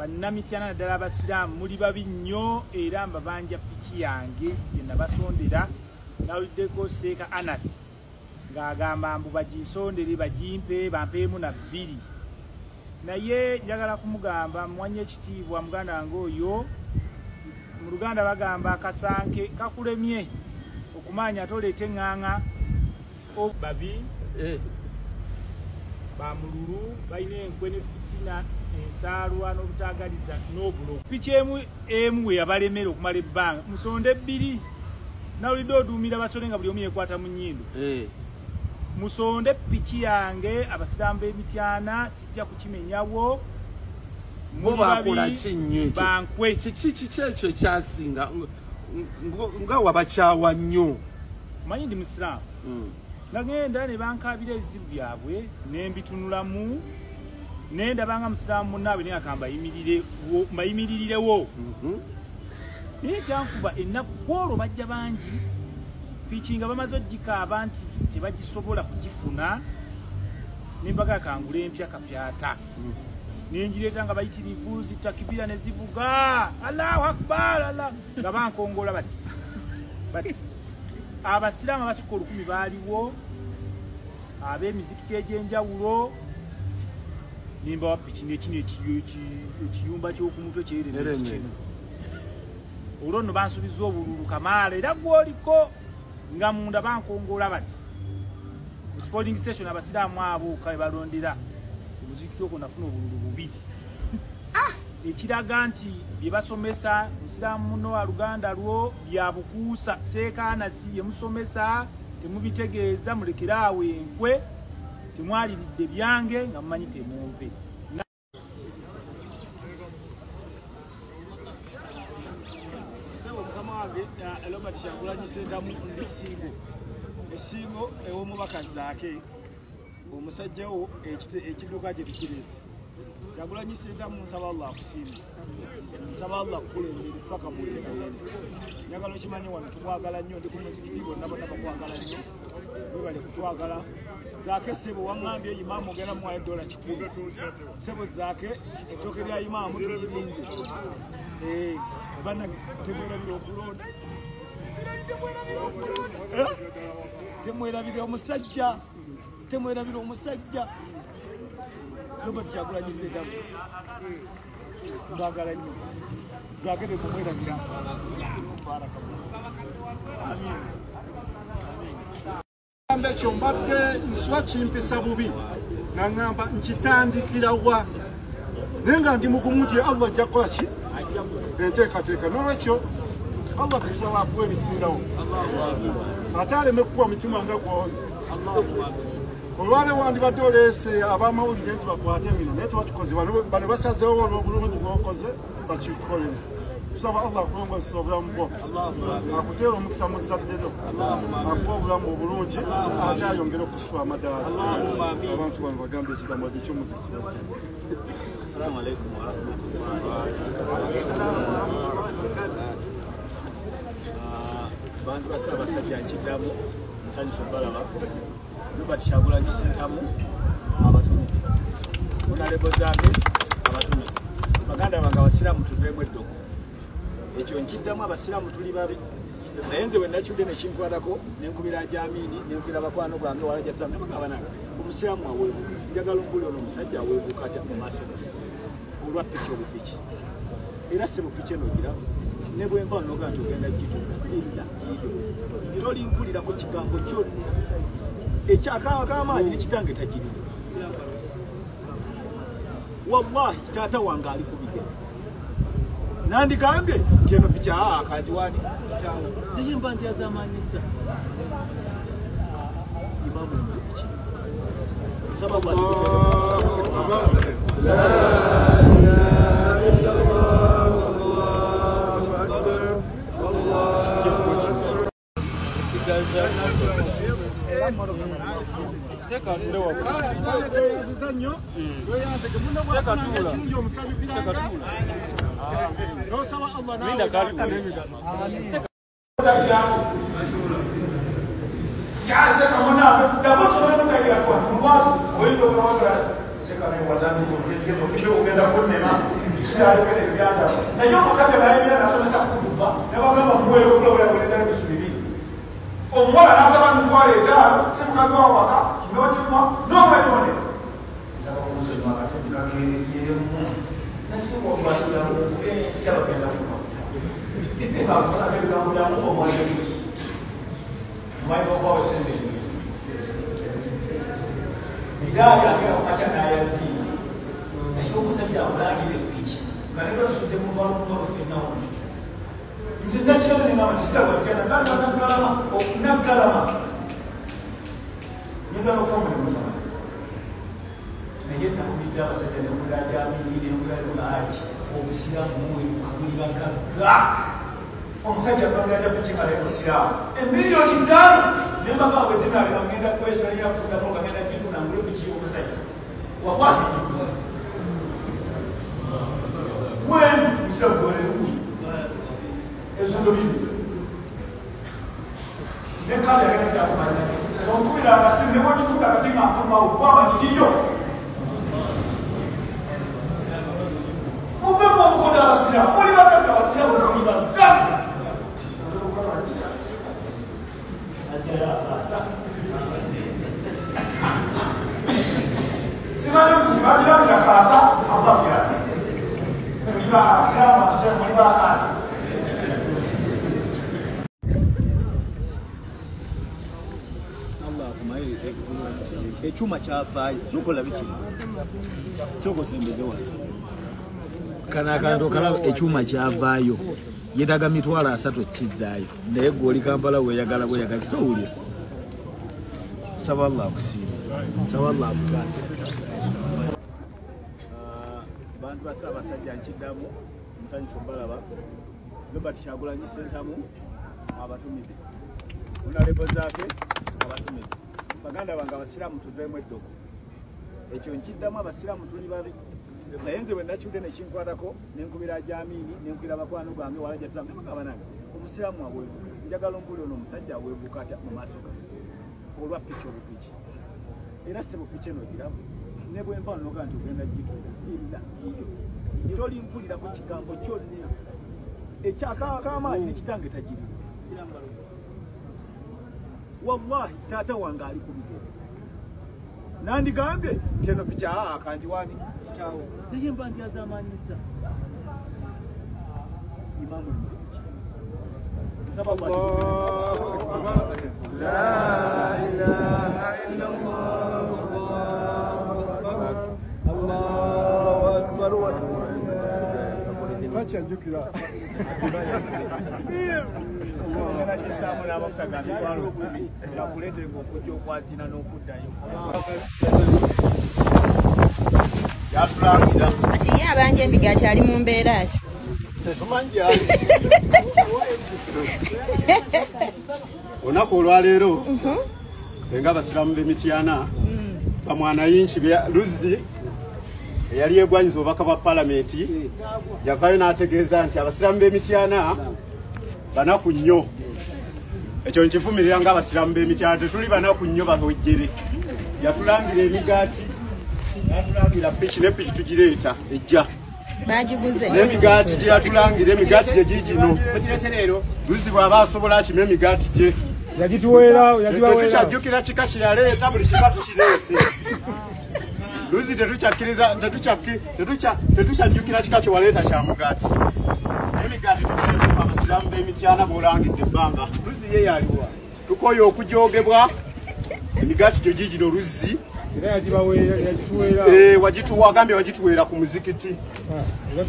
Bannamityana naddala abasiraamu muli babi nnyo era mbabanja piki yange gye nabasondera. Nawuliddeko Seeka Anas ng'agamba mbu baginsondere bagimpe bampeemu na bbiri, naye njagala kumugamba muwanye ekitiibwa muganda wange oyo. Mu Luganda bagamba akasanke kakulemye okumanya ate oleete eŋŋaŋa. Babi bamululu balina enkwe ne fitina, ensaalwa n'obutaagaliza n'obulogo. Piki emu we yabalemera okumala ebbanga, musonde bbiri. Nawulidde oduumira basole nga buli omu yeekwata mu nnyindo. Musonde piki yange abasiraamu b'Emityana, sijja kukimenyawo. Bo bakola ki nnyo ekyo? Bankwe. Kiki kiki ekyo ekyasinga nga wabakyawa nnyo? Manyi ndi musiraamu. Nagenda ne bankaabira ebizibu byabwe ne mbitunulamu ne ndaba nga musiraamu munnaabwe naye akamba mbayimirirewo. Naye kyankuba ennaku kwolwo bajja bangi piki nga bamaze ogikaaba nti tebagisobola kugifuna, ne mbaga kangula empya kapyata. Nenjireeta nga bayitirivu zitakibira ne zivuga Allahu Akbar Allah, nga bankongola bati bati. Abasiraamu abasukka 1000 baaliwo ab'emizikiti egy'enjawulo. Nimbawa piki n'ekino ekiyumba ky'okumutwe kyeremeti kino. Olwo nno bansuubiza obululu kamaala era gwoliko nga munda bankongola bati. Ku polling station abasiraamu abo kawe balondera omuzikiti ogwo nafuna obululu bubiri. Ekiraga nti bye basomesa musiraamu muno wa Luganda lwo bya bukuusa. Seeka Anasi bye musomesa temubitegeeza, mulekeraawo enkwe, temwaliridde byange nga mumanyi temumpe. Mukama wange Robert Kyagulanyi Ssentamu ndi Ssingo. Essingo ew'omubaka Zaake, omusajja wo ekidduka gye tukireese. Kyagulanyi Ssentamu nsaba Allah akusiime, nsaba Allah akukulembere paka mu ntebe ennene. Njagala okimanye wano tukwagala nnyo, ndi ku muzikiti bonna bonna bakwagala nnyo, webale kutwagala. Zaake ssebo waŋŋambye imaamu ogenda muwayo $100. Ssebo Zaake ettooke lya imaamu tulirinze. Bannange temwerabira okulonda, temwerabira omusajja, temwerabira omusajja Robert Kyagulanyi Ssentamu. Mbagala nnyo. Zaake temumwerabira. Amiina. Ekyo mbadde nswa kimpisa bubi nga ŋŋamba nkitandikira wa, naye nga ndi mugumu nti Allah ajja kukola ki enteekateeka. N'olwekyo Allah tusaba akuwa ebisingawo ate aleme kukuwa mitima nga gw'oli. Olwaleero wandibadde oleese ab'amawulire nti bakwate bino, naye tebatukoze. Bano basazeewo olw'obulungi bw'okoze bakikolere. Tusaba Allah akulongosesa obulamu bwo, akuteere omukisa mu zzadde lyo, akuwa obulamu obulungi ate ayongere okusitula amadaala. Abantu bano bagambe ekigambo eky'omuziki. Assalamu alaikum warahmatullahi wabarakatuh. Bantu ba Ssaabasajja nkiddamu nsanyusa okubalaba. Robert Kyagulanyi Ssentamu abatumidde, Honorable Zaake abatumidde. Baganda bange abasiraamu tuveemu eddogo. Ekyo nkiddamu, abasiraamu tuli babi, naye nze bwe nakyudde ne kinkwatako ne nkubira Jamiini ne nkubira bakwano gwange wala jatsamu ne bagamba nange omusiraamu aweebuka. Njagala ombuli ono omusajja aweebuka atya mu maaso gaffe olwa piki obupiki. Era ssebo piki eno ogiraba ne bwe nva noga nti ogenda gitunda era yiyo tolinkulirako kigambo kyonna ekyakaamaanyi ne kitange tagirimu. Wallahi taata wange ali ku bigere. Nandikambye nti eno piki kanjiwani kitaawo, naye mba njazaamanyisa imaamu piki. Nsaba Tweyanziza nnyo, tweyanzege munno bw'afunanga ekirungi omusanyukiranga n'osaba Allah naawe. Bikyayogera ebyataba naye omusajja nayemera nasomesa kutuba nabagamba muweerekulabulabuleeta ebisu bibiri omuwala nasaba 50,000 si mukazi wa waka kinokimwa n'omwetonde nsaba omusonyiwa akasente kakeereyemu naye kuba enkya ebigambo byamu omwali ebisu omanyi okubawo sente egaali akera kumakya n'ayaziina naye omusajja akulangira epiki nga nebwa tusudde mutwalo omutwalo ffenna omututyo nze nakiraba negamba kisitagwajjana zaliba naggalama okunaggalama nyinza n'okufa muli mutwalo naye nakubidde abasajja nenkula gyamiiri nenkula lwaaki obusiraamu muwebuka buli bagagga omusajja twagala piki nga musiraamu 5,000,000 nembaga bwe zinalema ngenda kwesolera kudako nga ngenda gituna ngule piki y'omusajja wallahi gikuza weni musiraamu gobaleku ezo bibiri nekale agenda kyakumanyake onkubira akasimu newogitunda kati nga nfumawo kwaba giyo muvemu obukodo abasiraamu muli bagagga abasiraamu muli bagagga simanyi bagiramira kaasa Allah kuyambe tuli bakasiraamu abasiraamu muli bakaasa. Ekyuma kyavaayo sokola biki sokosembeze wano kana akantu okalaba ekyuma kyavaayo yeetaaga 30,000 ekkizzaayo naye gwe oli Kampala weeyagala bweyagala sitowulira. Saba Allah akusiime, saba Allah akugaase. Bantu ba Ssaabasajja nkiddamu musanyufu mbalaba Robert Kyagulanyi Ssentamu abatumidde Honorable Zaake abatumidde baganda bange abasiraamu tuveemu eddogo ekyo nkiddamu abasiraamu tuli babi naye nze bwe nakiwudde nekinkwatako nenkubira Jamiini nenkubira bakwano gange walajja tuzamugamba banange omusiraamu aweebuka njagala ombuuli ono omusajja aweebuka atya mu maaso gaffe olwa piki obupiki era ssebo piki eno ogiraba ne bwe nva noga nti ogenda gitunda illa iyo tolimpulirako kigambo kyonna ekyakaamaanyi nekitange tagirina wallahi taata wange ali ku bigere nandigambye nti eno piki aa kanjiwani naye mba ndyazamanyiza imaamu piki nsaba La ilaha illallah Allahu akbar takyajjukira nagisaamu n'amafuta ga 10,000 ngakuleetere ng'okujja okwazina n'okuddayo yatulangira ati ye abanja emigaati ali mu mbeera ki setumanyi ali olunaku olwaleero nga abasiraamu b'emityana bamwanayinki Luzzi eyali egwanyiza obubaka bwa palamenti yavaayo n'ategeeza nti abasiraamu b'emityana banaku nnyo ekyo nkivumirira nga abasiraamu b'emityana tetuli banaku nnyo babojjere yatulangira emigaati yatulangira piki ne piki tugireeta ejja bagiguze n'emigaati gye yatulangira emigaati gye giigino Luzzi bw'aba asobola akime emigaati gye tetukyajjukira kika kye yaleeta buli kika tukireese Luzzi tetukyajjukira kika kye waleeta kya mugaati emigaati tugireese fe abasiraamu b'emityana b'olangidde ebbanga Luzzi ye yaliwa tukooye okujoogebwa emigaati gyo giigino Luzzi wagambye wagituweera ku muzikiti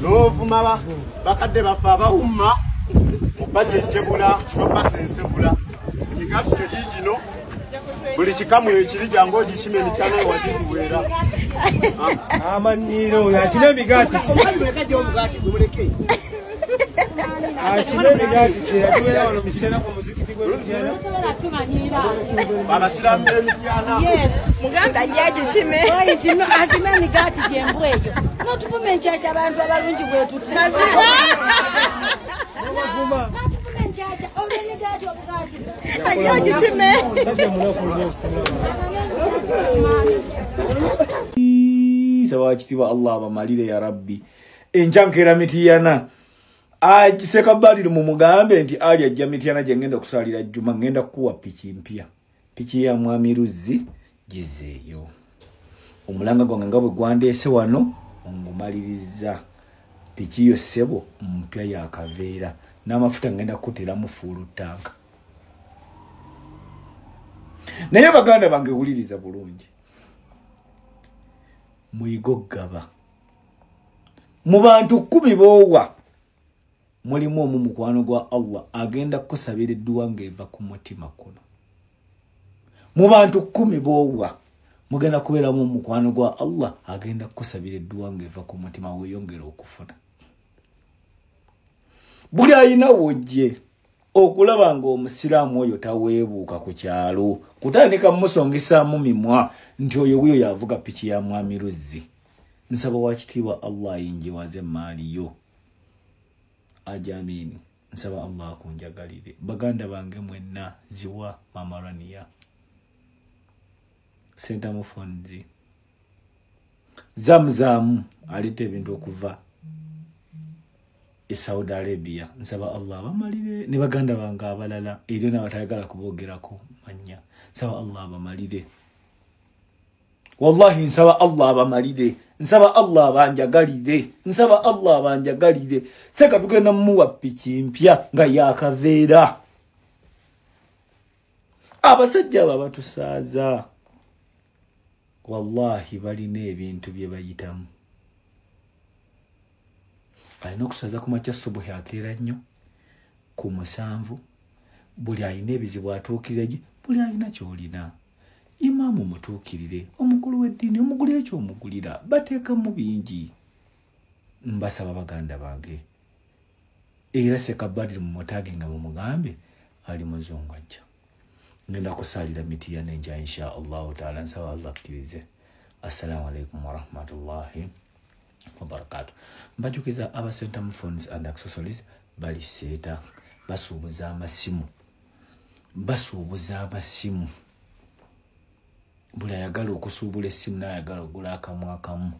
n'ovuma bakadde baffe abawumma obajejjebula n'obasensebula emigaati gyo giigino buli kikamu ekiri jangu ogikima emityana wagituweera amanyiiro oyo akina emigaati akina emigaati gye yatuweera wano mityana ku muzikiti gw'emityana abasiraamu b'emityana muganda ajja agikime akime emigaati gyembwa eyo notuvuma enkyakya abantu abalungi bwe tuti natuvuma enkyakya olw'emigaati obugaati ajja agikime Saba kitiibwa Allah abamalire ya Rabbi. Enkya nkeera Mityana. Sekabaliri mumugambe nti Ali ajja Mityana gye ngenda okusaalira Juma, ngenda kukuwa piki mpya. Piki ya Mwami Luzzi gizeeyo. Omulanga gwange nga bwe gwandeese wano ngumaliriza. Piki yo ssebo mpya ya kaveera n'amafuta ngenda kukuteramu fuulu ttanka. Naye baganda bange wuliriza bulungi. Muyigo gaba. Mu bantu 10 b'owa mulimu omu mukwano gwa Allah agenda kukusabira edduwa ng'eva ku mutima kuno. Mu bantu 10 b'owa mugenda kubeeramu omukwano gwa Allah agenda kukusabira edduwa ng'eva ku mutima weeyongera okufuna. Buli alina wojje okulaba ng'omusiraamu oyo taweebuuka ku kyalo kutandika musongesaamu mimwa nti oyo wuyo yavuga piki ya Mwami Luzzi. Nsaba wakitiibwa Allah ayingiwaze emmaali yo. Ajamini. Nsaba Allah akunjagalire. Baganda bange mwenna ziwa Mama Rania. Sentamu Fonzi. Zamzamu alete ebintu okuva e Saudi Arabia. Nsaba Allah abamalire ne baganda bange abalala eryo n'abatayagala kuboogerako manya. Nsaba Allah abamalire. Wallahi nsaba Allah abamalire. Nsaba Allah abanjagalire. Nsaba Allah abanjagalire. Seka tugenda muwa piki mpya nga yakaveera. Abasajja abo batusaaza. Wallahi balina ebintu bye bayitamu. Alina okusaza ku makya subuhi akeera nnyo ku 7. Buli alina ebizibu atuukirira gye, buli alina ky'olina. Imaamu mutuukirire, omukulu w'eddiini omugulira eky'omugulira, bateekamu bingi. Mbasaba baganda bange. Era Sekabaliri mumutaage nga mumugambe ali muzungu ajja. Ngenda kusaalira Mityana enkya insha Allahu taala. Nsaba Allah akkirize. Assalamu alaikum warahmatullahi wabarakatuh. Mbajukiza aba Sentamu Phones and Accessories bali seeta basuubuza amasimu. Basuubuza amasimu. Buli ayagala okusuubula essimu n'ayagala okugula akamu akamu.